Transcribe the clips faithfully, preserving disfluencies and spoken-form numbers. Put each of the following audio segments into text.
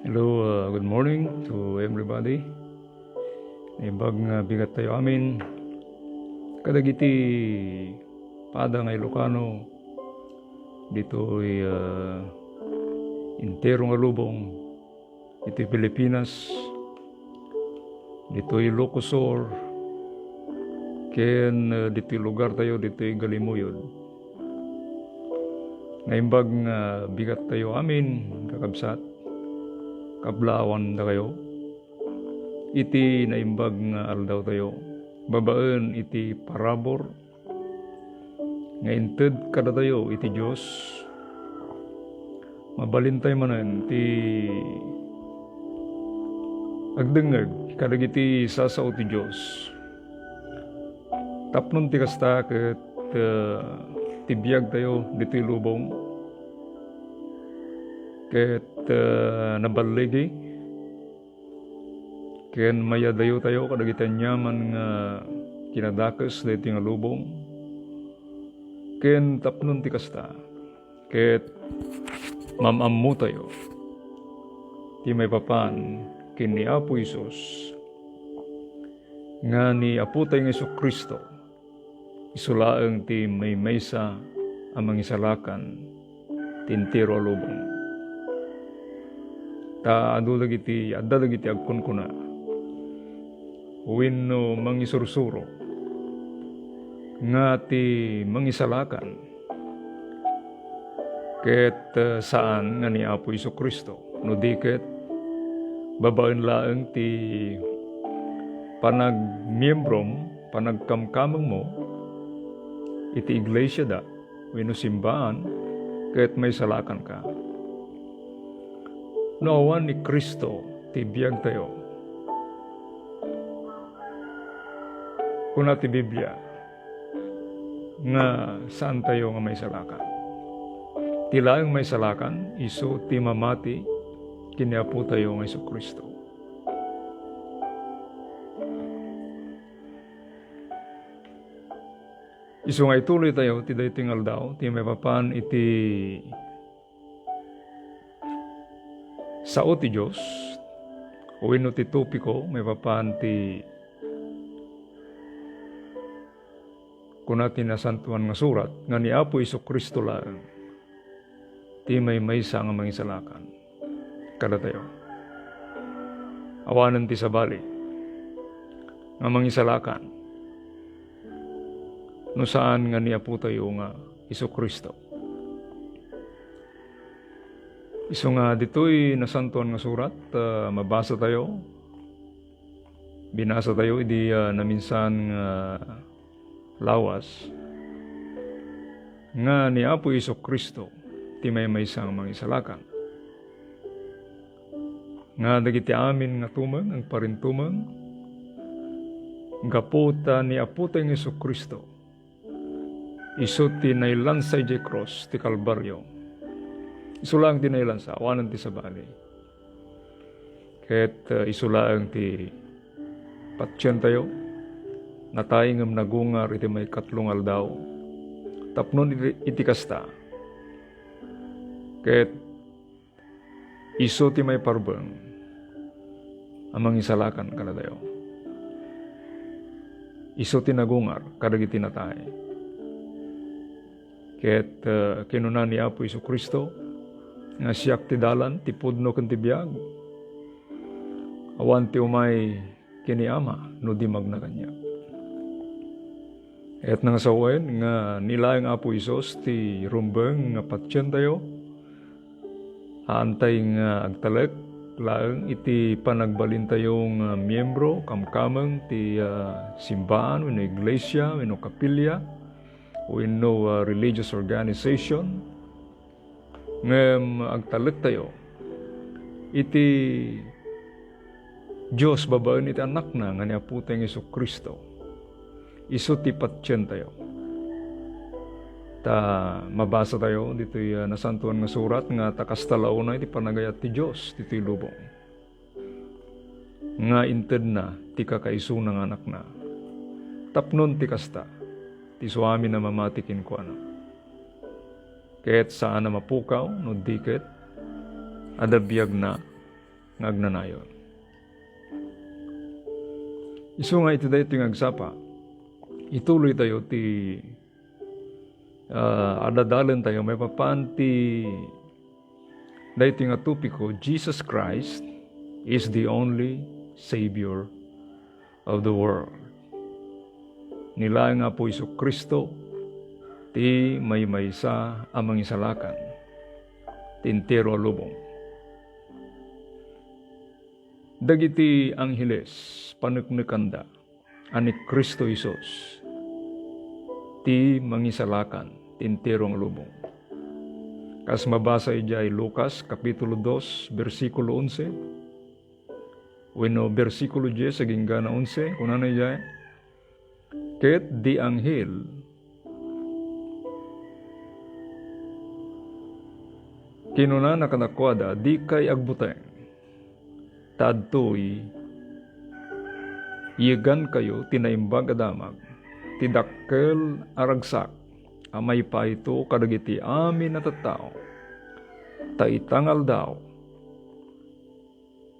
Hello, uh, good morning to everybody. Naimbag nga bigat tayo amin kadagiti pada nga Ilocano ditoy, uh, entero nga lubong, iti Pilipinas, ditoy Ilocos Sur, ken, uh, ditoy lugar tayo, ditoy Galimuyod. Naimbag nga bigat tayo amin, kakabsat, kablaawan dakayo, iti naimbag nga aldaw tayo, babaen iti parabur nga inted kadatayo iti Dios. Mabalin tayo manen ti agdengngeg kadagiti sasao ti Dios. Tapnon ti kasta ket, uh, ti biag tayo ditoy lubong ket, uh, naballigi ken mayadayo tayo kadagiti aniaman nga kinadakes daytoy nga lubong. Ken tapnon ti kasta, ket mam-ammotayo ti maipapan ken ni Apo Jesus, nga ni Apotayo nga Jesu-Cristo, isu laeng ti maymaysa a mangisalakan ti entero a lubong. Ta adu dagiti, adda dagiti agkunkuna wenno mangisursuro nga ti mangisalakan ket, eh, saan nga ni Apo Jesu-Cristo, no di ket babaen laeng ti panagmiembrom, panagkamkamengmo iti iglesiada wenno simbaan, ket maisalakanka. No awan ni Cristo ti biagtayo, kuna ti Biblia nga saantayo nga maisalakan. Ti laeng maisalakan, isu ti mamati ken ni Apotayo nga Jesu-Cristo. Isu nga ituloy tayo ti daytoy nga aldaw, ti maipapan iti sao ti Dios, wenno ti topiko maipapan ti kuna ti Nasantoan nga Surat nga ni Apo Jesu-Cristo laeng ti maymaysa nga mangisalakan kadatayo. Awanen ti sabali nga mangisalakan no saan nga ni Apotayo nga Jesu-Cristo. Isu nga ditoy Nasantoan nga Surat, ah, mabasa tayo, binasa tayo idi, ah, naminsan nga lawas nga ni Apo Jesu-Cristo ti maymaysa nga mangisalakan. Nga dagiti amin nga tumeng, agparintumeng, gapu ta ni Apotayo nga Jesu-Cristo, isu ti nailansa idiay krus ti Kalbario. Isu laeng ti nailansa, awanen ti sabali. Ket, uh, isu laeng ti patientayo. Natay ngem nagungar iti maikatlo nga aldaw. Tapno iti, iti kasta, ket isu ti maiparbeng a mangisalakan kadatayo. Isu ti nagungar kadagiti natay. Ket, uh, kinuna ni Apo Jesu-Cristo nga, "Siak ti dalan, ti pudno, ken ti biag. Awan ti umay ken ni Ama no di magna kaniak." Ket nangasawen nga ni laeng Apo Jesus ti rumbeng nga patientayo, aantay nga agtalek, laeng iti panagbalintayo nga miembro, kamkameng ti, ah, simbaan wenno iglesia wenno kapilya wenno, ah, religious organization. Ngem agtalektayo iti Dios babaen iti Anakna nga ni Apotayo nga Jesu-Cristo. Isu ti patientayo. Ta mabasatayo ditoy, ah, Nasantoan nga Surat nga ta kasta la unay ti panagayat ti Dios ditoy lubong, nga intedna ti kakaisuna nga Anakna. Tapnon ti kasta, ti suamin a mamati kenkuana. Ket saan a mapukaw no di ket adda biagna nga agnanayon. Isu nga iti daytoy nga agsapa, ituloytayo ti, ah, adadalentayo maipapan ti daytoy nga topiko, Jesus Christ is the only Savior of the world. Ni laeng Apo Jesu-Cristo ti maymaysa a Mangisalakan ti entero a lubong. Dagiti angheles, paneknekanda a ni Cristo Jesus ti Mangisalakan ti entero nga lubong. Kas mabasa idiay Lucas, Kapitulo dos, bersikulo onse, wenno bersikulo dies agingga na onse, kunana idiay, ket di anghel kinunana kadakuada, "Dikay agbuteng, ta adtoy, yegankayo ti Naimbag a Damag, ti dakkel a ragsak a maipayto kadagiti amin a tattao. Ta ita nga aldaw,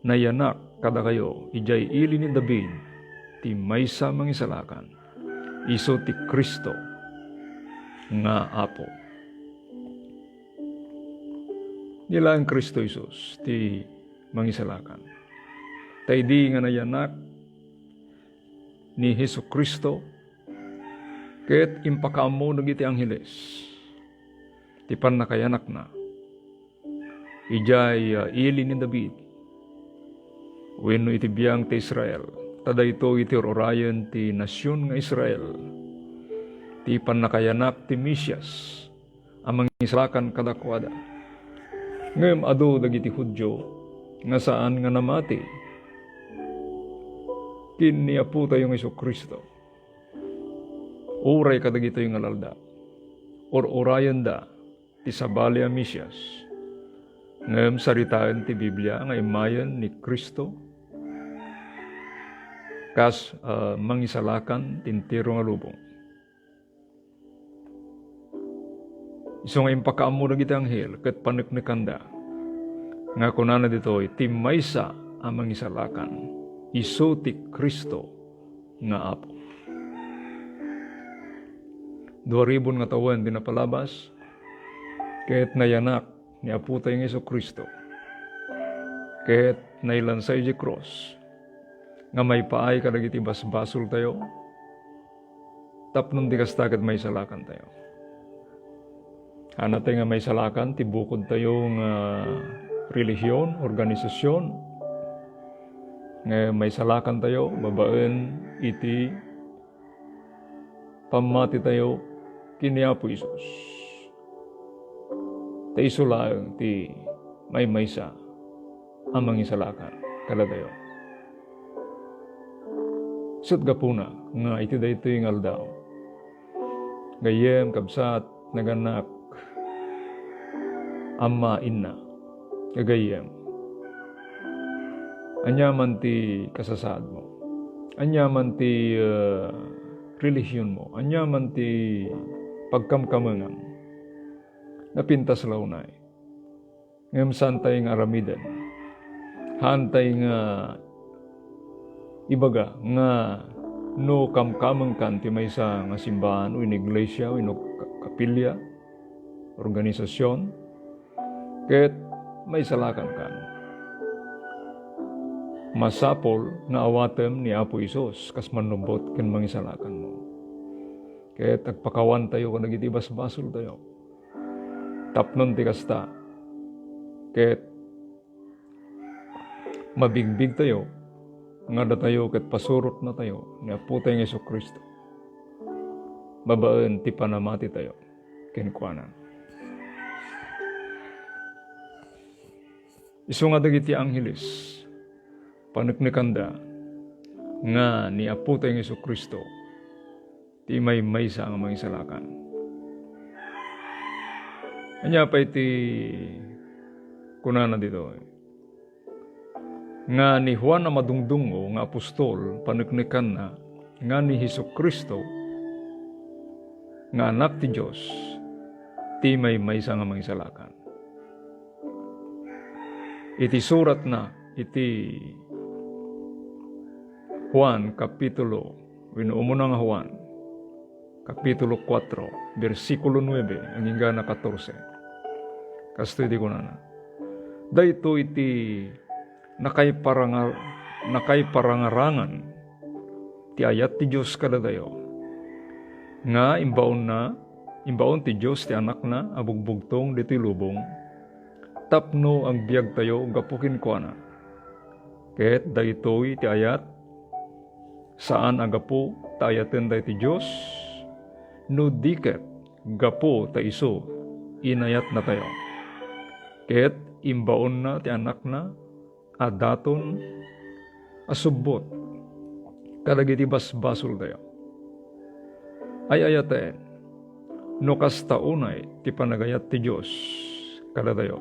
nayanak kadakayo idiay ili ni David ti maysa a Mangisalakan, isu ti Cristo nga Apo." Ni laeng Cristo Jesus ti Mangisalakan. Ta idi nga nayanak ni Jesu-Cristo, ket impakaammo dagiti angheles ti pannakayanakna idiay, ah, ili ni David wenno iti biang ti Israel. Ta daytoy iti ur-urayen ti nasion nga Israel, ti pannakayanak ti Mesias a Mangisalakan kadakuada. Ngem adu dagiti Judio nga saan nga namati ken ni Apotayo nga Jesu-Cristo. Uray kadagitoy nga aldaw, ur-urayenda ti sabali a Mesias. Ngem saritaen ti Biblia nga immayen ni Cristo kas, ah, Mangisalakan ti entero nga lubong. Isu nga impakaammo dagiti anghel ket paneknekanda nga kunana ditoy, "Ti maysa a Mangisalakan, isu ti Cristo nga Apo." Dua ribu nga tawen ti napalabas, ket nayanak ni Apotayo nga Jesu-Cristo, ket nailansa idiay krus nga maipaay kadagiti basbasoltayo, tapno di kasta ket maisalakantayo. Hanatay nga maisalakan ti bukodtayo nga relihion, organisasion, nga maisalakantayo babaen iti pammatitayo ken ni Apo Jesus. Ta isu laeng ti maymaysa a Mangisalakan kadatayo. Ket gapuna nga iti daytoy nga aldaw, gayyem, kabsat, nagannak, amma, inna, gagayyem, aniaman ti kasasaadmo, aniaman ti, eh, relihionmo, aniaman ti pagkamkamengam, napintas la unay. Ngem saantay nga aramiden. Haantay nga ibaga nga no kamkamengkan ti maysa nga simbaan wenno iglesia wenno ka-, kapilya, organisasion, ket maisalakankan. Masapul nga awatem ni Apo Jesus kas mannubot ken mangisalakanmo. Ket agpakawantayo kadagiti basbasoltayo. Tapnon ti kasta, ket mabigbigtayo nga datayo ket pasurotnatayo ni Apotayo nga Jesu-Cristo babaen ti panamatitayo kenkuana. Isu nga dagiti angheles, paneknekanda nga ni Apotayo nga Jesu-Cristo ti maymaysa nga mangisalakan. Ania pay ti kunana ditoy? Nga ni Juan a madungdungngo nga apostol, paneknekanna nga ni Jesu-Cristo nga Anak ti Dios ti maymaysa nga mangisalakan. Iti suratna iti Juan kapitulo wenno umuna nga Juan, kapitulo kuatro, bersikulo nuebe agingga na katorse. Kastoy ti kunana, "Daytoy ti nakaiparangar-, nakaiparangarangan ti ayat ti Dios kadatayo, nga imbaonna, imbaon ti Dios ti Anakna a bugbugtong ditoy lubong, tapno agbiagtayo gapu kenkuana. Ket daytoy ti ayat, saan a gapu ta ayatenda ti Dios, no di ket gapu ta isu inayatnatayo. Ket imbaonna ti Anakna a daton a subbot kadagiti basbasoltayo." Ay-ayaten, no kasta unay ti panagayat ti Dios kadatayo,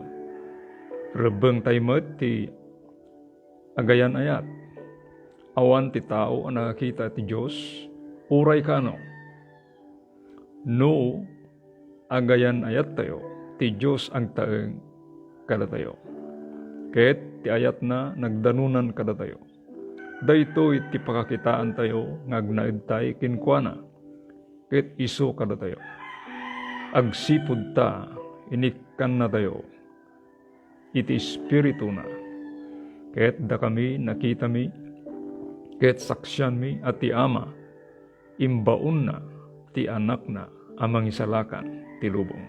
rebbengtay met ti agayan-ayat. Awan ti tao a nakakita ti Dios, uray kaano. No agayan-ayattayo, ti Dios agtaeng kadatayo. Ket ti ayatna nagdanunan kadatayo. Daytoy ti pakakitaantayo nga agnaedtay kenkuana ket isu kadatayo. Agsipud ta inikkannatayo iti Espirituna. Ket dakami, nakitami, ket saksianmi a ti Ama imbaonna ti Anakna a mangisalakan ti lubong.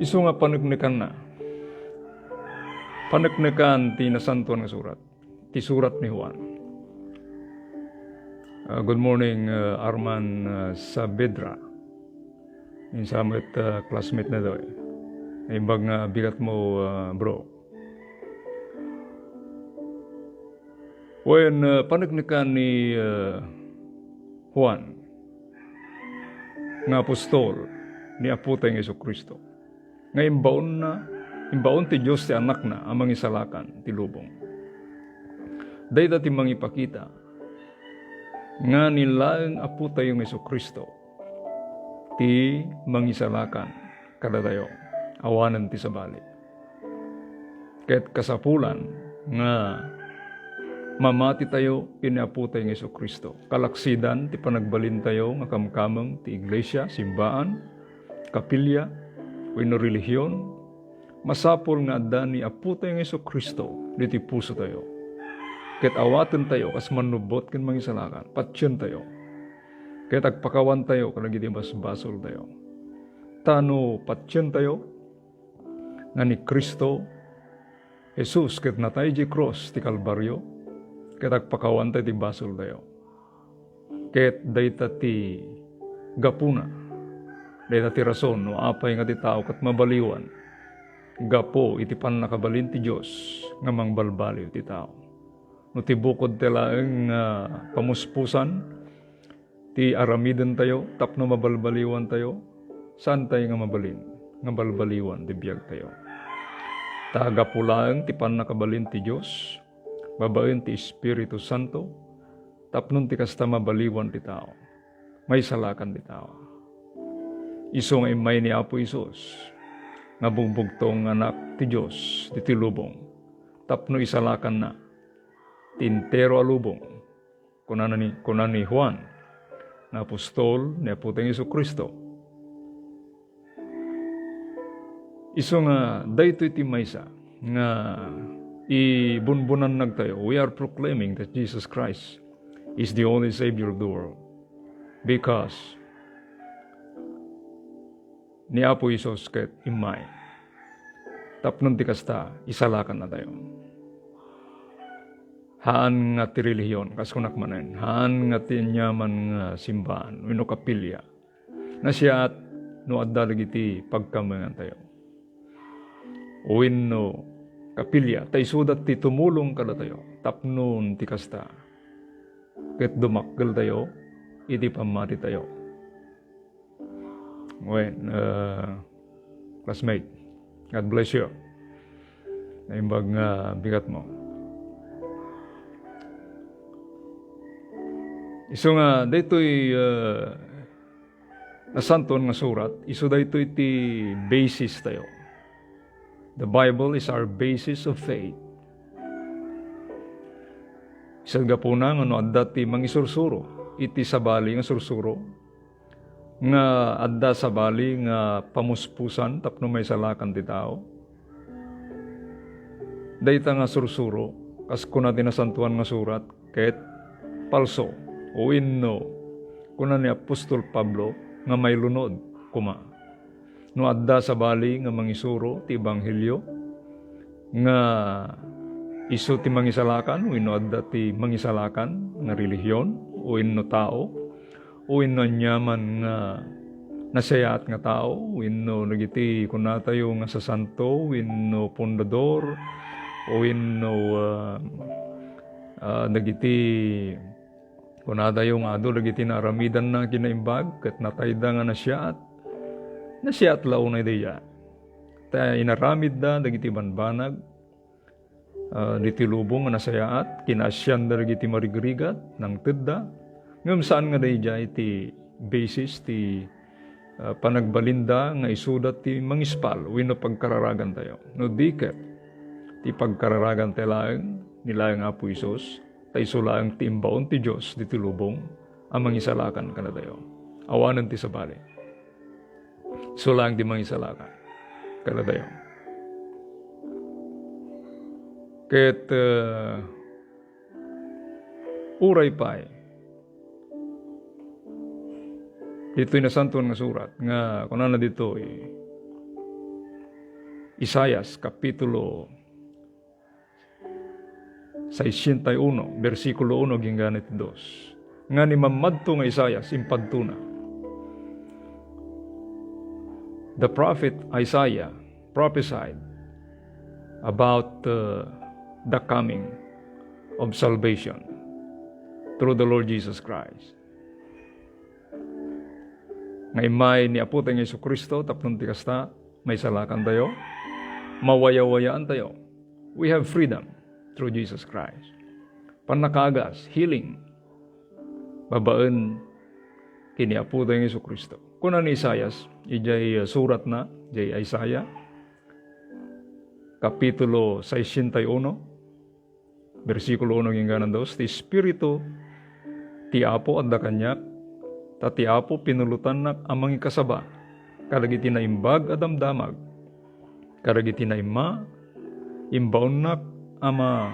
Isu nga paneknekanna, paneknekan ti Nasantoan nga Surat, ti surat ni Juan. Ah, good morning, ah, Arman, ah, Saavedra. Insa met, ah, classmate na daw eh. Naimbag nga bigat mo, ah, bro. Wen, ah, paneknekan ni, ah, Juan nga apostol ni Apotayo nga Jesu-Cristo, nga imbaonna, imbaon ti Dios ti Anakna a mangisalakan ti lubong. Dayta ti mangipakita nga ni laeng Apotayo nga Jesu-Cristo ti mangisalakan kadatayo, awanen ti sabali. Ket kasapulan nga mamatitayo ken ni Apotayo nga Jesu-Cristo. Kalaksidan ti panagbalintayo nga kamkameng ti iglesia, simbaan, kapilya, wenno relihion, masapul nga adda ni Apotayo nga Jesu-Cristo ditoy pusotayo. Ket awatentayo kas mannubbot ken mangisalakan. Patientayo. Ket agpakawantayo kadagiti basbasoltayo. Ta no patientayo nga ni Cristo Jesus ket natay idiay krus ti Kalbario, ket agpakawanta iti basoltayo. Ket dayta ti gapuna, dayta ti rason no apay nga ti tao ket mabaliwan gapu iti pannakabalin ti Dios nga mangbalbaliw ti tao. No ti bukod ti laeng nga pamuspusan ti aramidentayo tapno mabalbaliwantayo, saantay nga mabalin nga balbaliwan ti biagtayo. Ta gapu laeng ti pannakabalin ti Dios babaen ti Espiritu Santo, tapno ti kasta mabaliwan ti tao, maisalakan ti tao. Isu nga immay ni Apo Jesus nga bugbugtong nga Anak ti Dios ditoy lubong, tapno isalakanna ti entero a lubong. Kunana ni, kuna ni Juan nga apostol ni Apotayo Jesu-Cristo. Isu nga daytoy ti maysa nga ibunbunannagtayo. We are proclaiming that Jesus Christ is the only Savior of the world because ni Apo Jesus ket immay. Tapno ti kasta, isalakannatayo. Haan nga ti relihion, kas kunak manen, haan nga ti aniaman nga simbaan, wenno kapilia. Nasiaat no adda dagiti pagkamengantayo. Wenno kapilia, ta isuda ti tumulong kadatayo. Tapno ti kasta, ket dumakkeltayo iti pammatitayo. Wen, uh, classmate, God bless you. Naimbag nga bigat mo. Isu nga, daytoy, uh, Nasantoan nga Surat, isu daytoy ti basis tayo. The Bible is our basis of faith. Isut' gapuna nga no adda ti mangisursuro iti sabali nga sursuro, nga adda sabali nga pamuspusan tapno maisalakan ti tao, dayta nga sursuro, kas kuna ti Nasantoan nga Surat, ket palso, wenno, kuna ni apostol Pablo, nga mailunod koma. No adda sabali nga mangisuro ti ebanghelio, nga isu ti mangisalakan, wenno adda ti mangisalakan nga relihion, wenno tao, wenno aniaman nga nasayaat nga tao, wenno dagiti kunatayo nga sasanto, wenno pundador, wenno, ah, ah, dagiti kunatayo nga adu dagiti naaramidanna kinaimbag, ket natayda nga nasiaat. Nasiaat la unay daydiay. Ta inaramidda dagiti banbanag, ah, ditoy lubong nga nasayaat, kinaasianda dagiti marigrigat, nangtedda. Ngem saan nga daydiay ti basis ti, ah, panagbalinda nga isuda ti mangispal wenno pagkararagantayo. No di ket, ti pagkararagantayo laeng, ni laeng Apo Jesus, ta isu laeng ti imbaon ti Dios ditoy lubong a mangisalakan kadatayo. Awanen ti sabali. Isu laeng ti mangisalakan kadatayo. Ket, eh, uray pay, ditoy Nasantoan nga Surat, nga kunana ditoy, Isaias, kapitulo sesenta y uno, bersikulo uno agingga iti dos. Nga ni mammadto nga Isaias, impadtona. The prophet Isaiah prophesied about, uh, the coming of salvation through the Lord Jesus Christ. Nga immay ni Apotayo nga Jesu-Cristo, tapno ti kasta, maisalakantayo, mawayawayaantayo. We have freedom through Jesus Christ. Pannakaagas, healing, babaen ken ni Apotayo nga Jesu-Cristo. Kuna ni Isaias, idiay, uh, suratna, idiay Isaiah, kapitulo sesenta y uno, bersikulo uno agingga dos, "Ti Espiritu ti Apo adda kaniak, ta ti Apo pinulotannak a mangikasaba kadagiti naimbag a damdamag, kadagiti naimma, imbaonnak a ma-,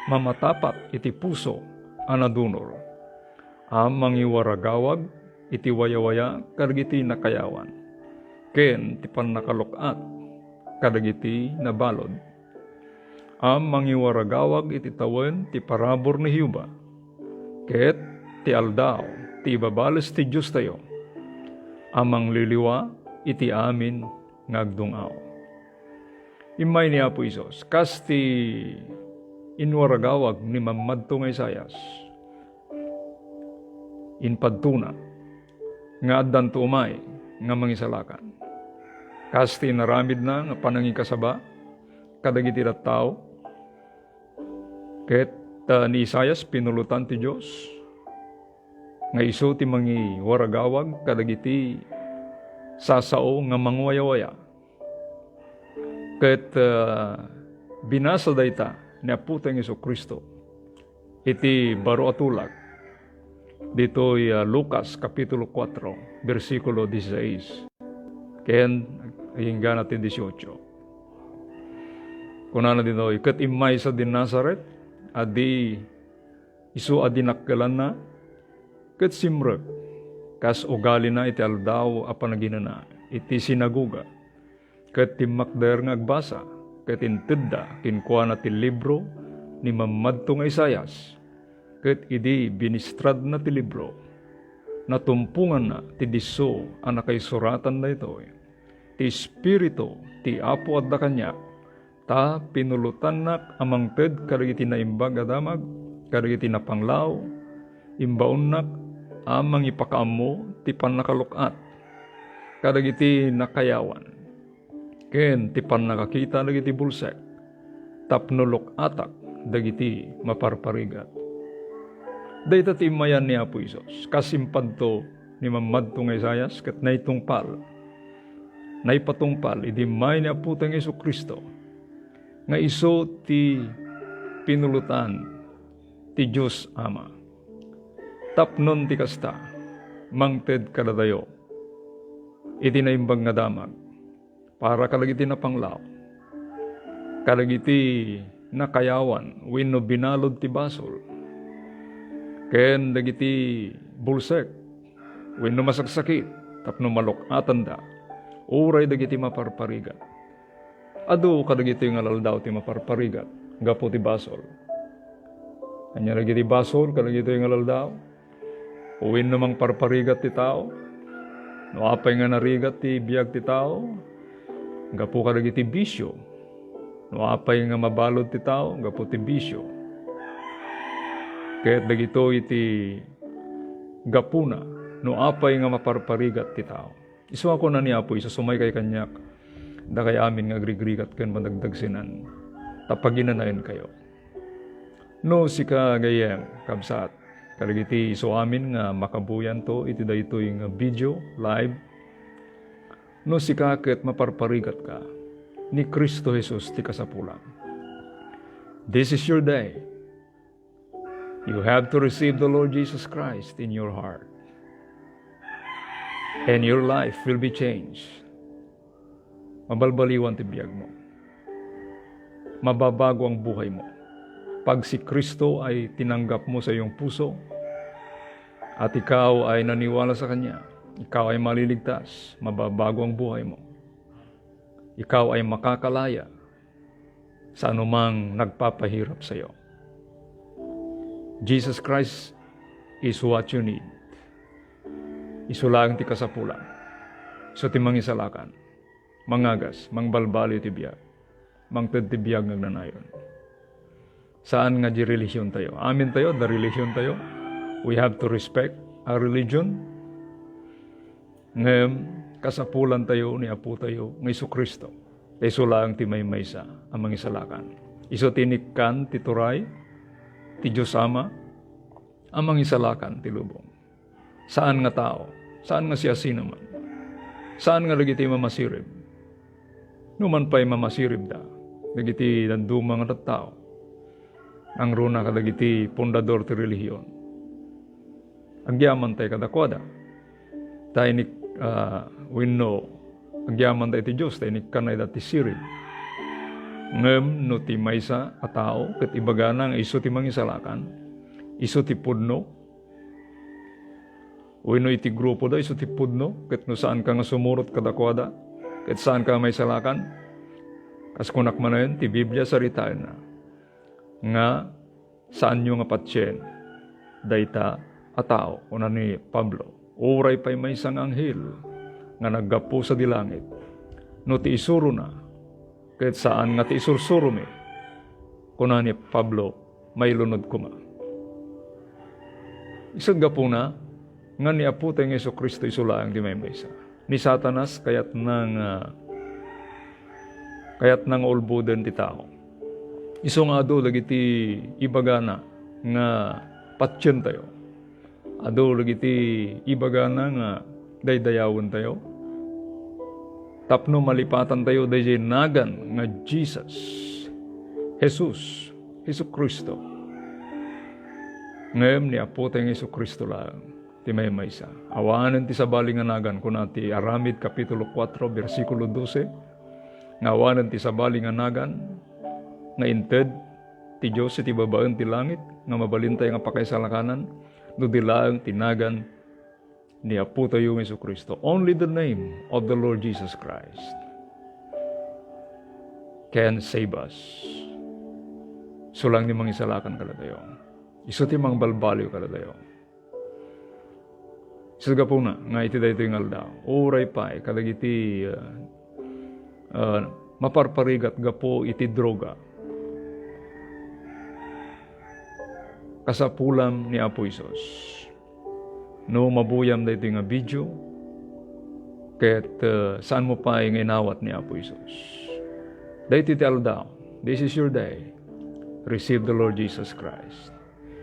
mamatapat iti puso a nadunor, a mangiwaragawag iti wayawaya kadagiti nakayawan, ken ti pannakaluk-at kadagiti nabalud." A mangiwaragawag iti tawen ti parabur ni Jehovah, ket ti aldaw ti ibabales ti Diostayo, a mangliliwa iti amin nga agdung-aw. Immay ni Apo Jesus, kas ti inwaragawag ni mammadto nga Isaias, impadtona nga addanto umay nga mangisalakan. Kas ti inaramidna nga panangikasaba kadagiti tattao, ket, ah, ni Isaias pinulotan ti Dios nga isu ti mangiwaragawag kadagiti sasao nga mangwayawaya. Ket, ah, binasa dayta ni Apotayo nga Jesu-Cristo iti baro a tulak ditoy, ah, Lucas kapitulo kuatro, bersikulo diseis, ken inggana ti dieciocho. Kunana ditoy, "Ket immay sadi Nazaret, a di isu a dinakkelanna, ket simrek kas ugalina iti aldaw a panaginana iti sinagoga, ket timmakder nga agbasa. ket intedda kenkuana ti libro ni Mammadto nga Isaias, ket idi binistradna ti libro, natumponganna ti disso a nakaisuratan daytoy: Ti Espiritu ti Apo adda kaniak, ta pinulotannak a mangted kadagiti naimbag a damag, kadagiti napanglao, imbaonnak a mangipakaammo ti pannakaluk-at kadagiti nakayawan, ken ti pannakakita dagiti bulsek, tapno luk-atak dagiti maparparigat. Dayta ti immayan ni Apo Jesus, kas impadto ni Mammadto nga Isaias, ket naitungpal, naipatungpal idi immay ni Apotayo nga Jesu-Cristo, nga isu ti pinulotan ti Dios Ama. Tapnon ti kasta, mangted kadatayo iti naimbag nga damag, para kadagiti napanglao, kadagiti nakayawan wenno binalud ti basol, ken dagiti bulsek wenno masaksakit tapno maluk-atanda, uray dagiti maparparigat. Adu kadagitoy nga alaldaw ti maparparigat gapu ti basol. Ania dagiti basol kadagitoy nga alaldaw? Wenno mangparparigat ti tao? No apay nga narigat ti biag ti tao? Gapu kadagiti bisio. No apay nga mabalud ti tao? Gapu ti bisio. Ket dagitoy ti gapuna no apay nga maparparigat ti tao. Isu a kuna ni Apo Jesus, "Umaykay kaniak, dakay amin nga agrigrigat ken madagdagsenan, ta paginanaenkayo." No sika, gayyem, kabsat, kadagiti isu amin nga makabuyanto iti daytoy nga video live, no sika ket maparparigatka, ni Cristo Jesus ti kasapulam. This is your day. You have to receive the Lord Jesus Christ in your heart, and your life will be changed. Mabalbaliwan ti biagmo. Mababago ang buhay mo. Pag si Cristo ay tinanggap mo sa iyong puso, at ikaw ay naniwala sa Kanya, ikaw ay maliligtas, mababago ang buhay mo. Ikaw ay makakalaya sa anumang nagpapahirap sa iyo. Jesus Christ is what you need. Isu laeng ti kasapulan. Isu ti mangisalakan, mangagas, mangbalbaliw ti biag, mangted ti biag nga agnanayon. Saan nga di relihion tayo. Amin tayo, da relihion tayo. We have to respect our religion. Ngem kasapulan tayo ni Apo tayo nga Jesu-Cristo. Ta isu laeng ti maymaysa a mangisalakan. Isu ti inikkan ti turay ti Dios Ama a mangisalakan ti lubong. Saan nga tao, saan nga siasinoman, saan nga dagiti mamasirib. Numan pay mamasiribda dagiti dadduma nga tattao, nangruna kadagiti pundador ti relihion. Agyamantay kadakuada. Ta inik-, ah, wenno agyamanta iti Dios, ta inikkannayda ti sirib. Ngem no ti maysa a tao ket ibagana nga isu ti mangisalakan, isu ti pudno, wenno iti grupoda isu ti pudno, ket no saanka nga sumurot kadakuada, ket saanka nga maisalakan, kas kunak manen, ti Biblia saritaenna nga saanyo nga patien dayta a tao, kuna ni Pablo, uray pay maysa nga anghel nga naggapu sadi langit. No ti isurona, ket saan nga ti isursuromi, kuna ni Pablo, mailunod koma. Isu gapuna nga ni Apo tayo nga Jesu-Cristo isu laeng ti maymaysa. Ni Satanas kayatna nga, kayatna nga ulboden ti tao. Isu nga adu dagiti ibagana nga patientayo. Adu dagiti ibagana nga daydayawentayo tapno malipatantayo daydiay nagan nga Jesus, Jesus, Jesu-Cristo. Ngem ni Apo tayo nga Jesu-Cristo laeng ti maymaysa. Awanen ti sabali nga nagan, kuna ti Aramid Kapitulo kuatro, bersikulo dose, nga awanen ti sabali nga nagan nga inted ti Dios iti babaen ti langit nga mabalintayo nga pakaisalakanan no di laeng ti nagan ni Apotayo nga Jesu-Cristo. Only the name of the Lord Jesus Christ. can save us. Isu lang ti mangisalakan kadatayo. Isu ti mangbalbaliw kadatayo. Isu gapuna nga iti daytoy nga aldaw, uray pay kadagiti, ah, ah, maparparigat gapu iti droga, kasapulam ni Apo Jesus. No mabuyam daytoy nga video, ket, ah, saanmo pay nga inawat ni Apo Jesus. Daytoy ti aldaw. This is your day. Receive the Lord Jesus Christ,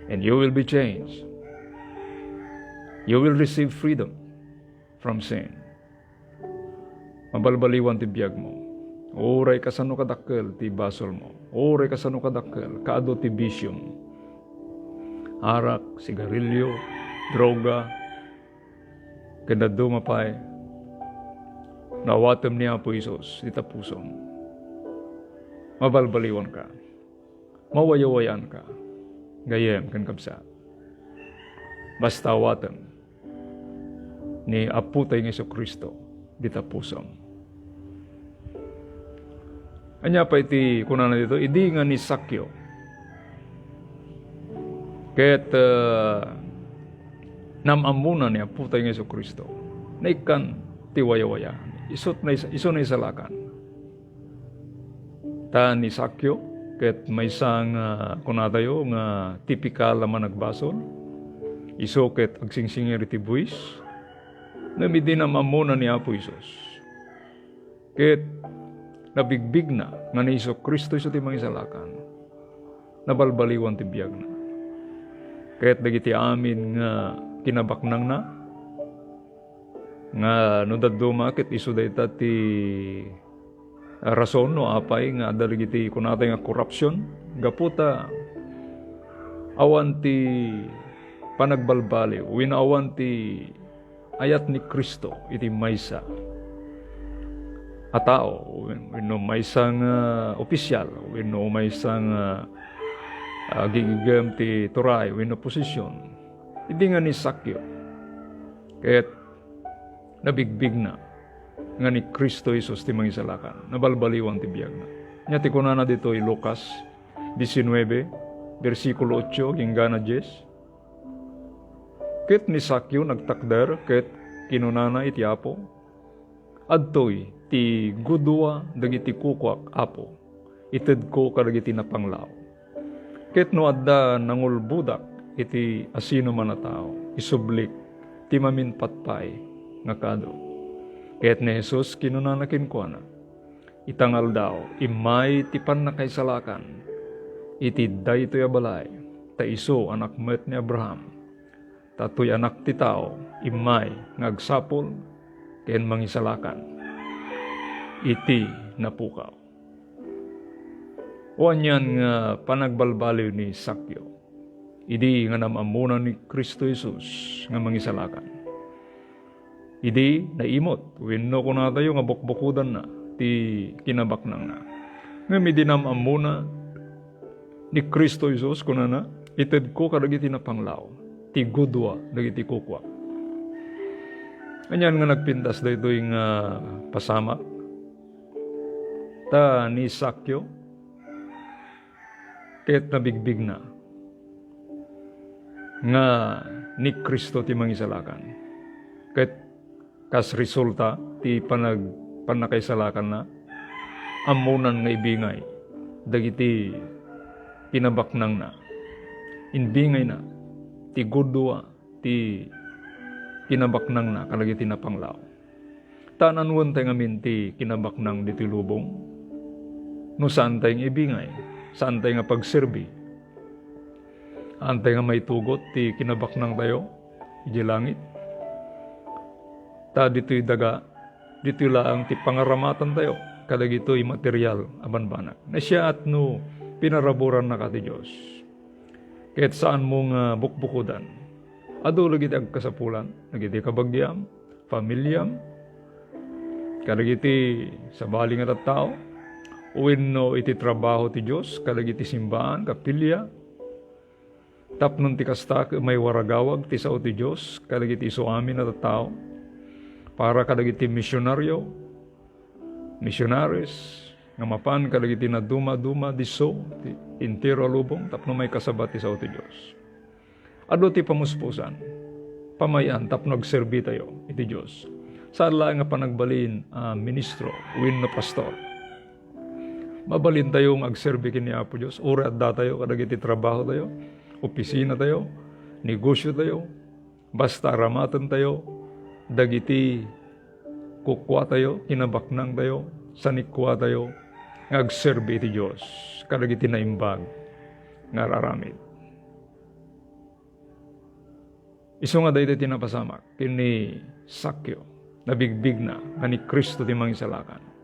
and you will be changed. You will receive freedom from sin. Mabalbaliwan ti biagmo. Uray kasano kadakkel ti basolmo. Uray kasano kadakkel kaadu ti bisiom. Arak, sigarilyo, droga, ken dadduma pay. No awatem ni Apo Jesus ita pusom, mabalbaliwanka. Mawayawayaanka, gayyem ken kabsat. Basta awatem ni Apota nga Jesu-Cristo dita pusom. Ania pay ti kunana dito? Idi nga ni Sakyo ket, ah, nam-ammona ni Apota nga Jesu-Cristo, naikkan ti wayawayaan. Isut na is-, isu naisalakan. Ta ni Sakyo ket maysa nga kunatayo nga tipikal a managbasol. Isu ket agsingsingir iti buis. Ngem idi nam-ammona ni Apo Jesus, ket nabigbigna nga ni Jesu-Cristo isu ti Mangisalakan, nabalbaliwan ti biagna. Ket dagiti amin nga kinabaknangna, nga no dadduma ket isu dayta ti rason no apay nga adda dagiti kunatay nga korupsion, gapu ta awan ti panagbalbaliw wenno awan ti ayat ni Cristo iti maysa a tao, wenno maysa nga opisyal, wenno maysa nga, ah, gigigem ti turay wenno posisyon. Idi nga ni Sakyo, ket nabigbigna nga ni Cristo Jesus ti Mangisalakan, nabalbaliwan ti biagna. Ania ti kunana ditoy Lucas diecinueve, bersikulo ocho agingga dies? Ket ni Sakyo nagtakder ket kinunana iti Apo, "Adtoy ti gudua dagiti kukuak, Apo, itedko kadagiti napanglaaw. Ket no adda nangulbodak iti asinoman a tao, isublik ti mamingpatpay nga kado." Ket ni Jesus kinunana kenkuana, "Ita nga aldaw, immay ti pannakaisalakan iti daytoy a balay, ta isu anak met ni Abraham. Ta toy Anak ti Tao immay nga agsapul ken mangisalakan iti napukaw." O anian nga panagbalbaliw ni Sakyo idi nga nam-ammona ni Cristo Jesus nga Mangisalakan? Idi naimut wenno kunatayo nga bukbukodanna ti kinabaknangna. Ngem idi nam-ammona ni Cristo Jesus, kunana, "Itedko kadagiti napanglaaw ti gudua dagiti kukuak." Anian nga nagpintas daytoy nga pasamak? Ta ni Sakyo ket nabigbigna nga ni Cristo ti Mangisalakan. Ket kas resulta ti panag-, pannakaisalakanna, ammonan nga ibingay dagiti kinabaknangna. Inbingayna ti gudua ti kinabaknangna kadagiti napanglaaw. Ta naanuentay ngamin ti kinabaknang ditoy lubong? No saantay nga ibingay, saantay nga pagserbi, saantay nga maitugot ti kinabaknangtayo idiay langit. Ta ditoy daga, ditoy laeng ti pangaramatantayo kadagitoy material a banbanag. Nasayaat no pinaraburannaka ti Dios. Ket saanmo nga bukbukodan. Adu dagiti agkasapulan, dagiti kabagiam, familiam, kadagiti sabali nga tattao, wenno iti trabaho ti Dios, kadagiti simbaan, kapilya, tapno ti kasta, ket maiwaragawag ti sao ti Dios kadagiti isu amin a tattao, para kadagiti misionario, missionaries, nga mapan kadagiti nadumaduma disso ti entero a lubong tapno maikasabat ti sao ti Dios. Adu ti pamuspusan, pamay-an tapno agserbitayo iti Dios. Saan laeng nga panagbalin a ministro wenno pastor. Mabalintayo nga agserbi ken ni Apo Dios, uray addatayo kadagiti trabahotayo, opisinatayo, negosiotayo, basta aramatentayo dagiti kukuatayo, kinabaknangtayo, sanikuatayo nga agserbi iti Dios kadagiti naimbag nga ar-aramid. Isu nga daytoy ti napasamak ken ni Sakyo, nabigbigna nga ni Cristo ti Mangisalakan.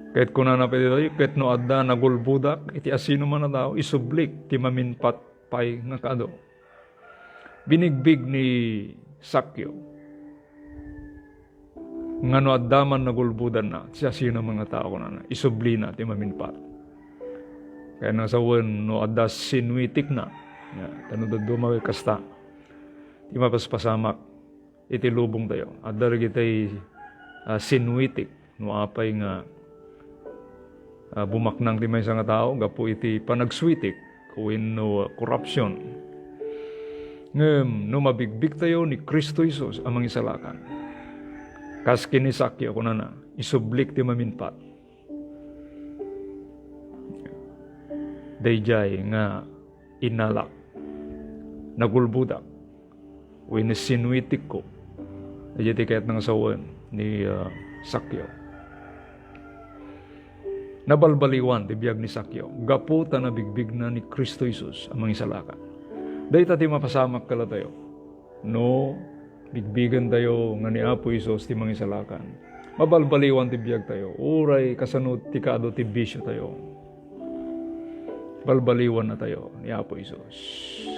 Ket kunana pay ditoy, ket no adda nagulbodak iti asinoman a tao, isublik ti maminpat pay nga kaadu. Binigbig ni Sakyo nga no adda man nagulbodanna, siasinoman nga tao, kunana, isublina ti maminpat. Kayatna nga sawen no adda sinuitikna, ya, ta no dadduma kasta ti mapaspasamak iti lubongtayo. Adda dagiti, ah, sinuitik no apay nga, ah, bumaknang ti maysa nga tao gapu iti panagsuitik wenno, ah, korupsion. Ngem no mabigbigtayo ni Cristo Jesus a Mangisalakan, kas ken ni Sakyo, kunana, isublik ti maminpat. Daydiay nga inalak, nagulbodak, wenno sinuitikko. Daydiay ti kayatna nga sawen ni, ah, Sakyo. Nabalbaliwan ti biag ni Sakyo gapu ta nabigbigna ni Cristo Jesus a Mangisalakan. Dayta ti mapasamak kadatayo. No bigbigentayo nga ni Apo Jesus ti Mangisalakan, mabalbaliwan ti biagtayo, uray kasano ti kaadu ti bisiotayo. Balbaliwannatayo ni Apo Jesus.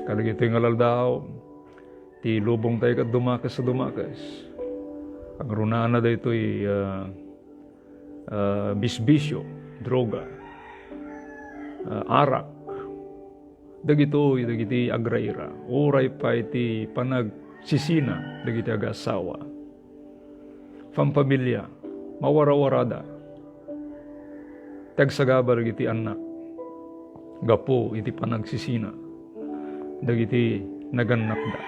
Kadagitoy nga aldaw, ti lubongtayo ket dumakes a dumakes. Agrunaanna daytoy, ah, ah, bisbisio, droga, ah, arak. Dagitoy dagiti agraira, uray pay ti panagsisina dagiti agassawa. Pampamilia, mawarawarada. Ti agsagaba dagiti annak gapu iti panagsisina dagiti nagannakda.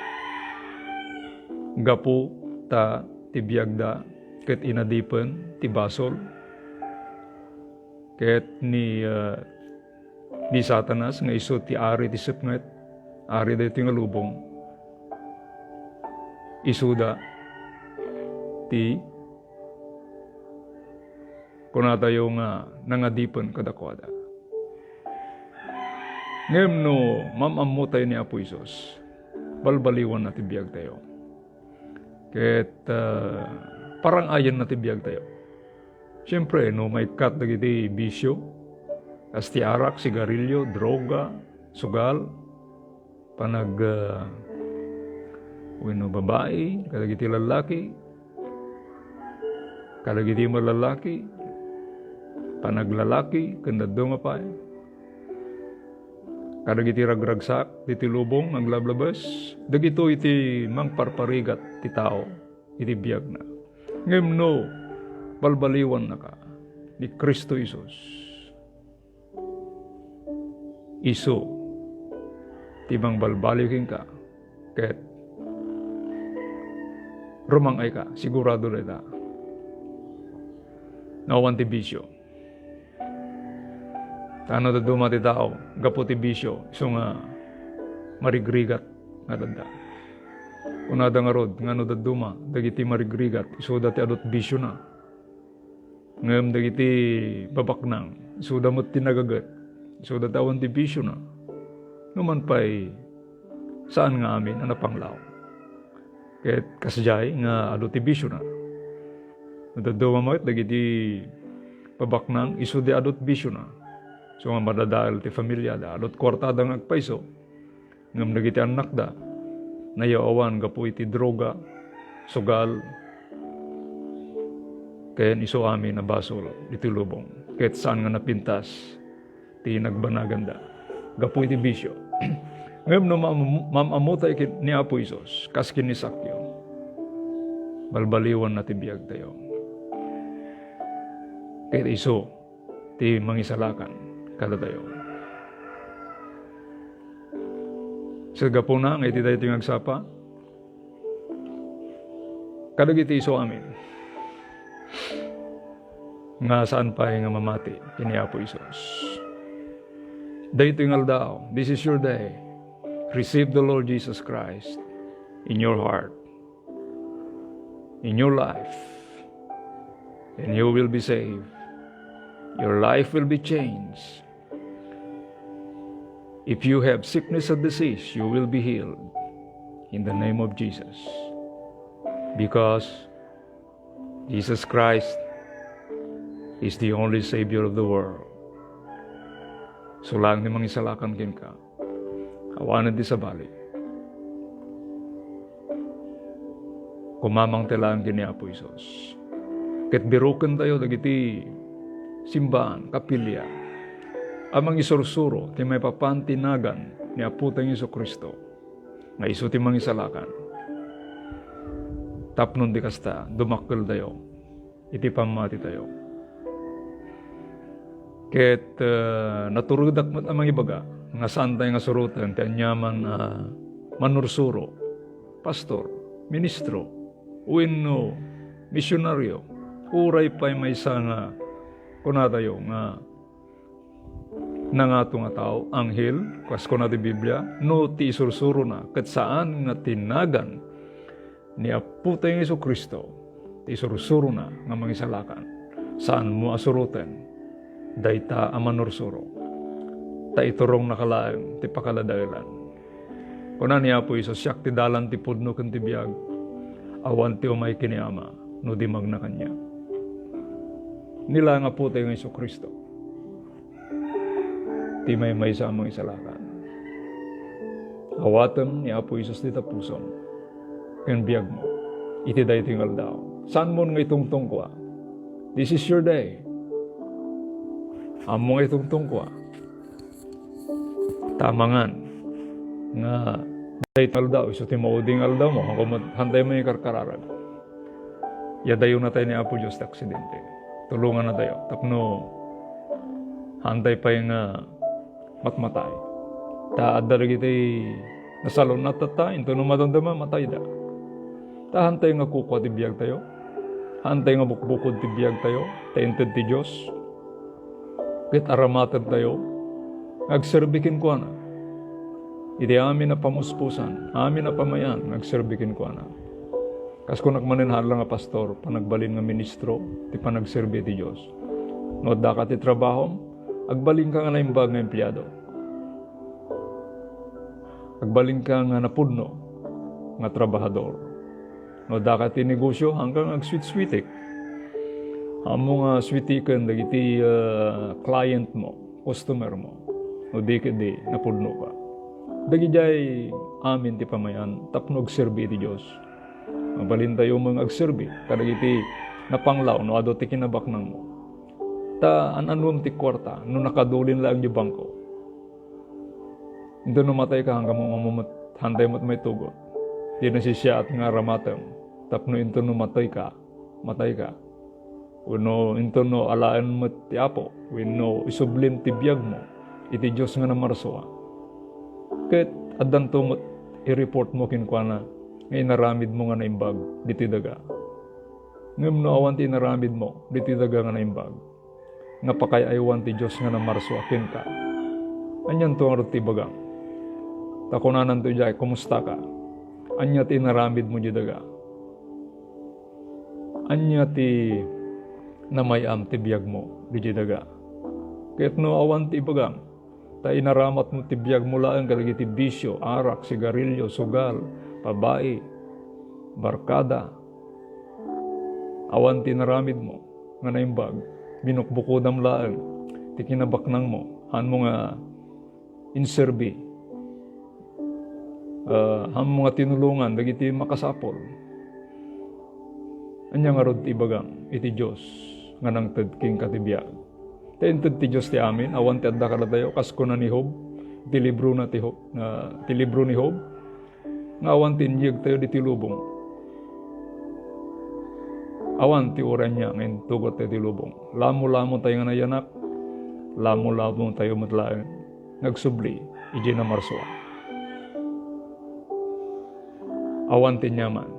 Gapu ta ti biagda ket inadipen ti basol ket ni, ah, ni Satanas nga isu ti ari ti sepnget, ari daytoy nga lubong. Isuda ti kunatayo nga nangadipen kadakuada. Ngem no mam-ammotayo ni Apo Jesus, balbaliwanna ti biagtayo. Ket, ah, parang-ayanna ti biagtayo. Siempre, no maikkat dagiti bisio, kas ti arak, sigarilio, droga, sugal, panag, ah, wenno babai, kadagiti lallaki, kadagiti malallaki, panaglalaki, ken dadduma pay. Kadagiti ragragsak diti lubong nga aglablabes, dagitoy ti mangparparigat ti tao iti biagna. Ngem no balbaliwannaka ni Cristo Jesus, isu ti mangbalbaliw kenka ket rumang-ayka, sigurado dayta. Nga awan ti bisio. Ta no dadduma ti tao, gapu ti bisio, isu nga marigrigat nga dadda. Kunada ngarud nga no dadduma dagiti marigrigat, isuda ti adut bisiona. Ngem dagiti babaknang, isuda met ti nagaget, isuda ti awan ti bisiona. Numan pay, saan nga amin a napanglaw. Ket kasdiay nga adu ti bisiona. No dadduma met dagiti babaknang, isu ti adut bisiona. Isu nga madadael ti familiada, adut kuartada nga agpayso. Ngem dagiti annakda, nayaw-awan gapu iti droga, sugal, ken isu amin a basol iti lubong. Ket saan nga napintas ti nagbanaganda gapu iti bisio. Ngem no mam-, mam-ammotay ken-, ni Apo Jesus, kas ken ni Sakyo, balbaliwanna ti biagtayo. ket isu ti mangisalakan kadatayo. Sa gapuna nga iti daytoy nga agsapa, kadagiti isu amin nga saan pay nga mamati ken ni Apo Jesus. Daytoy nga aldaw, this is your day. Receive the Lord Jesus Christ in your heart, in your life, and you will be saved. Your life will be changed. If you have sickness or disease, you will be healed in the name of Jesus. Because Jesus Christ is the only Savior of the world. Isu lang ti mangisalakan kenka. Awanen ti sabali. Kumamangta lang ken ni Apo Jesus. Ket birokentayo dagiti simbaan, kapilya, a mangisursuro ti maipapan ti nagan ni Apotayo Jesu-Cristo, nga isu ti mangisalakan. Tapno di kasta, dumakkeltayo iti pammatitayo. Ket, eh, naturedak met a mangibaga nga saantay nga suroten ti aniaman a manursuro, pastor, ministro, wenno misionaryo, uray pay maysa nga kunatayo nga nangato nga tao, anghel, kas kuna ti Biblia, no ti isursurona ket saan nga ti nagan ni Apotayo Jesu-Cristo ti isursurona nga mangisalakan. Saanmo a suroten dayta a manursuro, ta iturongnaka laeng ti pakaladaelan. Kuna ni Apo Jesus, "Siak ti dalan, ti pudno, ken ti biag. Awan ti umay ken ni Ama no di magna kaniak." Ni laeng Apotayo nga Jesu-Cristo ti maymaysa a mangisalakan. Awatem ni Apo Jesus dita pusom ken biagmo iti daytoy nga aldaw. Saanmon nga itungtungkua. This is your day. Ammom nga itungtungkua. Ta amangan nga daytoy nga aldaw, isu ti maudi nga aldawmo, haanmo met, haantay met ikarkararag. Iyadayonatayo ni Apo Dios ti aksidente. Tulongannatayo tapno haantay pay nga matmatay. Ta adda dagiti nasalun-at tatta, intono madamdama, matayda. Ta haantay nga kukua ti biagtayo. Haantay nga bukbukod ti biagtayo, ta inted ti Dios. Ket aramatentayo nga agserbi kenkuana. Iti amin a pamuspusan, amin a pamayan nga agserbi kenkuana. Kas kunak manen, haan la nga pastor, panagbalin nga ministro ti panagserbi iti Dios. No addaka ti trabahom, agbalinka nga naimbag nga empleado. Agbalinka nga napudno nga trabahador. No addaka ti negosio, haanka nga agsweet-sweetek. Ammom nga sweeteken dagiti, ah, clientmo, customermo. No di ketdi, napudnoka. Dagidiay amin ti pamayan tapno agserbi iti Dios. Mabalintayo met nga agserbi kadagiti napanglaw no adu ti kinabaknangmo. Ta an-anuem ti kuarta no nakadulin laeng idiay bangko. Intono matayka, haanka met, haantay met maitugot. Di nasisiaat nga aramatem tapno intono matayka, matayka. Wenno intono alaen met ti Apo, wenno isublim ti biagmo iti Dios nga namarsua. Ket addanto met i-reportmo kenkuana nga inaramidmo nga naimbag ditoy daga. Ngem no awan ti inaramidmo ditoy daga nga naimbag, nga pakay-aywan ti Dios nga namarsua kenka, anianto ngarud ti ibagam? Ta kunananto idiay, "Kumustaka? Ania ti inaramidmo idiay daga? Ania ti namay-am ti biagmo idiay daga?" Ket no awan ti ibagam, ta inaramatmo ti biagmo laeng kadagiti bisio, arak, sigarilio, sugal, babai, barkada. Awan ti inaramidmo nga naimbag, binukbukodam laeng ti kinabaknangmo, haanmo nga inserbi, ah, haanmo nga tinulongan dagiti makasapul. Ania ngarud ti ibagam iti Dios nga nangted kenka ti biag? Ta inted ti Dios ti amin, awan ti adda kadatayo, kas kuna ni Job, iti librona ti Job, na, iti libro ni Job, nga awan ti inyegtayo ditoy lubong. Awan ti uray ania nga intugot tayo ti lubong. Lamo-lamo tayo nga nayanak, lamo-lamo tayo met laeng nga agsubli idiay namarsua. Awan ti aniaman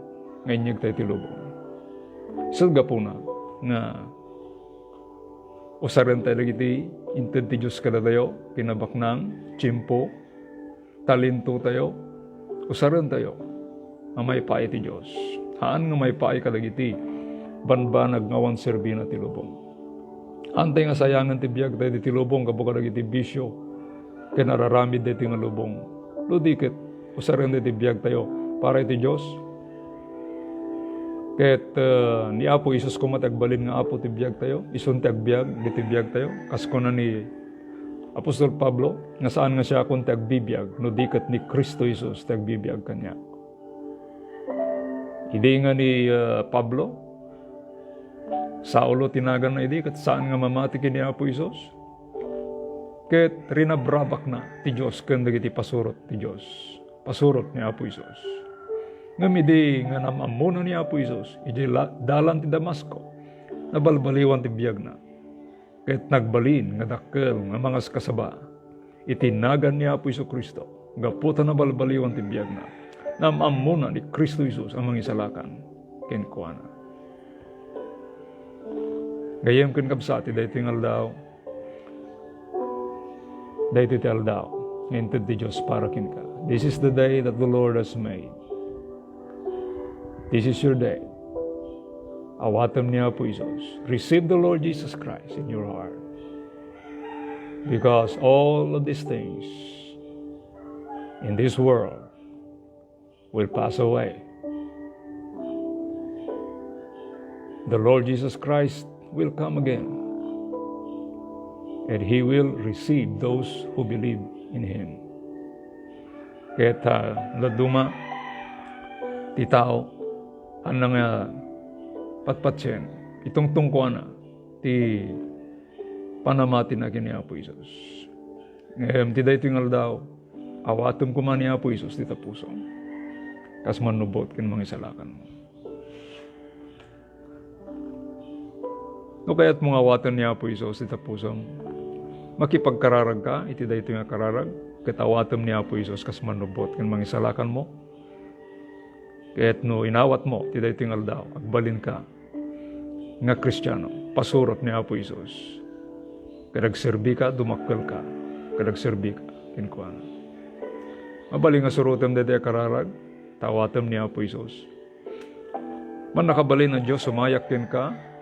nga inyeg tayo ti lubong. Isu gapuna nga usaren tayo dagiti inted ti Dios kadatayo, kinabaknang, tiempo, talento tayo, usaren tayo nga maipaay ti Dios. Haan nga maipaay kadagiti banbanag nga awan serbina ti lubong. Haan tayo nga sayangen ti biag tayo diti lubong gapu kadagiti bisio ken araramid daytoy nga lubong. No di ket, usaren daytoy biag tayo para iti Dios. Ket, eh, ni Apo Jesus koma ti agbalin nga Apo ti biag tayo, isun ti agbiag diti biag tayo. Kas kuna ni Apostol Pablo, nga saan nga siakon ti agbibiag, no di ket ni Cristo Jesus ti agbibiag kaniak. Idi nga ni, eh, Pablo, Saulo ti naganna idi, ket saan nga mamati ken ni Apo Jesus. Ket rinabrabakna ti Dios ken dagiti pasurot ti Dios, pasurot ni Apo Jesus. Ngem idi nga naam-ammona ni Apo Jesus, idiay la-, dalan ti Damasco, nabalbaliwan ti biagna. Ket nagbalin nga dakkel nga mangaskasaba iti nagan ni Apo Jesu-Cristo, gapu ta nabalbaliwan ti biagna. Naam-ammona ni Cristo Jesus a mangisalakan kenkuana. Gayyem ken kabsat, ti daytoy nga aldaw, daytoy ti aldaw nga inted ti Dios para kenka. This is the day that the Lord has made. This is your day. Awatem ni Apo Jesus. Receive the Lord Jesus Christ in your heart. Because all of these things in this world will pass away. The Lord Jesus Christ will come again, and He will receive those who believe in Him. Ket, ah, dadduma ti tao, haan nga patpatien, itungtungkuana ti panamatina ken ni Apo Jesus. Ngem ti daytoy nga aldaw, awatem koma ni Apo Jesus dita pusom, kas mannubot ken mangisalakanmo. No kayatmo nga awaten ni Apo Jesus dita pusom, makipagkararagka iti daytoy nga kararag, ket awatem ni Apo Jesus kas mannubot ken mangisalakanmo. Ket no inawatmo ti daytoy nga aldaw, agbalinka nga Kristiano, pasurot ni Apo Jesus. Ket agserbika, dumakkelka, ket agserbika kenkuana. Mabalin nga surotem daytoy a kararag, ta awatem ni Apo Jesus. Mannakabalin a Dios, umayak kenka.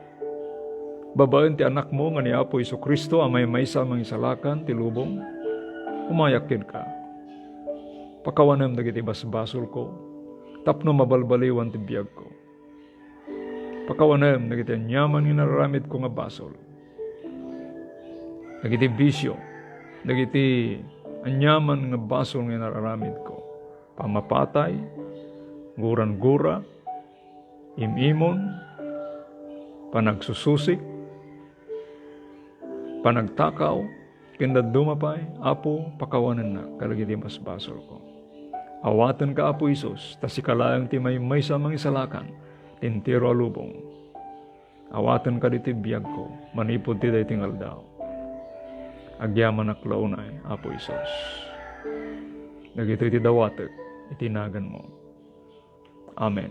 Babaen ti Anakmo nga ni Apo Jesu-Cristo a maymaysa a mangisalakan ti lubong, umayak kenka. Pakawanem dagiti basbasolko tapno mabalbaliwan ti biagko. Pakawanem dagiti aniaman nga inararamidko nga basol. Dagiti bisio, dagiti aniaman nga basol nga inararamidko. Pammapatay, guran-gura, im-imon, panagsususik, panagtakaw, ken dadduma pay, Apo, pakawanennak kadagiti basbasolko. Awatenka, Apo Jesus, ta sika laeng ti maymaysa a mangisalakan ti entero a lubong. Awatenka ditoy biagko manipud ti daytoy nga aldaw. Agyamanak la unay, Apo Jesus. Dagitoy ti dawatek iti naganmo. Amen.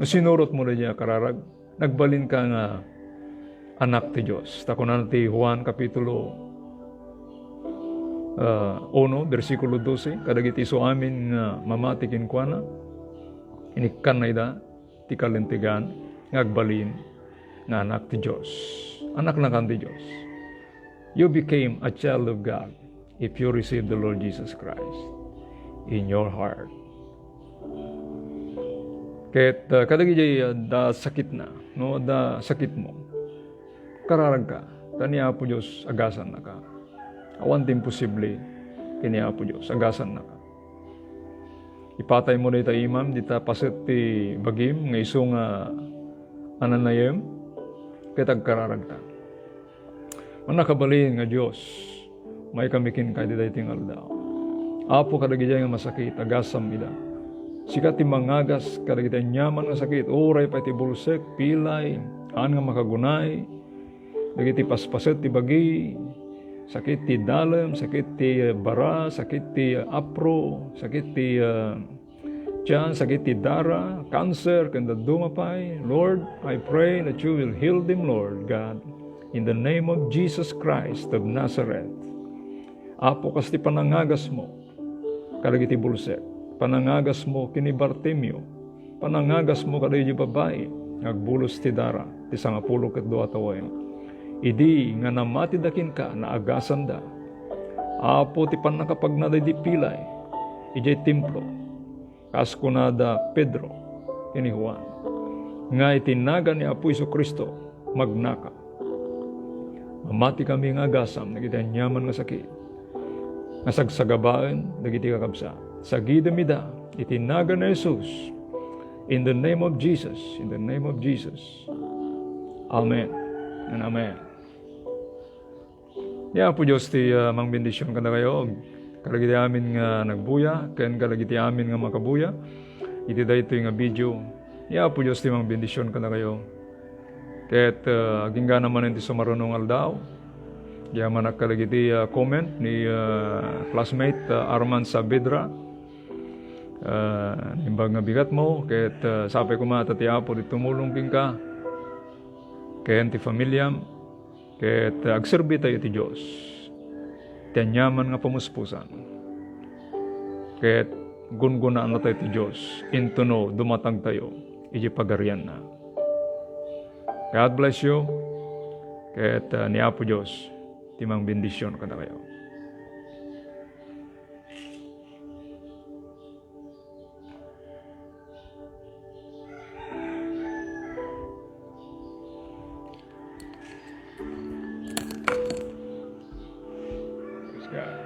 No sinurotmo daydiay a kararag, nagbalinka nga anak ti Dios. Ta kunana ti Juan kapitulo, ah, uno, bersikulo dose, kadagiti isu amin nga mamati kenkuana, inikkanna ida ti kalintegan nga agbalin nga anak ti Dios. Anaknakan ti Dios. You became a child of God if you receive the Lord Jesus Christ in your heart. Ket, uh, kadagiti, uh, adda sakitna, no, adda sakitmo, kararagka, ta ni Apo Dios agasannaka. Awan ti imposible ken ni Apo Dios, agasannaka. Ipataymo dayta imam, dita paset ti bagim nga isu nga ananayem, ket agkararagta. Mannakabalin nga Dios, maikami kenka iti daytoy nga aldaw. Apo, kadagiti nga masakit, agasam ida. Sika ti mangagas kadagiti aniaman nga sakit, uray pay ti bulsek, pilay, haan nga makagunay, dagiti paspaset ti bagi, sakit ti dalem, sakit ti, eh, bara, sakit ti, eh, apro, sakit ti, eh, tiyan, sakit ti dara, cancer, ken dadduma pay. Lord, I pray that you will heal them, Lord God, in the name of Jesus Christ of Nazareth. Apo, kas ti panangagasmo kadagiti bulsek, panangagasmo ken ni Bartimeo, panangagasmo kadagiti babai nga agbulos ti dara ti sangapulo ket dua a tawen. Idi nga namatida kenka, naagasanda. Apo, ti pannakapagnada idi pilay idiay templo, kas kunada Pedro ken ni Juan, nga iti nagan ni Apo Jesu-Cristo, magnaka. Mamatikami nga agasam dagiti aniaman nga sakit nga sagsagabaen dagiti kakabsat. Sagidem ida iti nagan ni Jesus. In the name of Jesus, in the name of Jesus. Amen and amen. Ni Apo Dios ti, ah, mangbendision kadakayo, kadagiti amin nga nagbuya, ken kadagiti amin nga makabuya iti daytoy nga video. Ni Apo Dios ti mangbendision kadakayo. Ket, ah, agingga manen ti sumaruno nga aldaw. Yamanak kadagiti, ah, comment ni, ah, classmate, ah, Arman Saavedra. Ah, naimbag nga bigatmo, ket, ah, sapay koma ta ti Apo ti tumulong kenka ken ti familiam. Ket, ah, agserbi tayo ti Dios, ti aniaman nga pamuspusan. Ket gungunaan tayo ti Dios intono dumatag tayo iti pagarianna. God bless you. Ket, ah, ni Apo Dios ti mangbendision kadakayo. Praise God.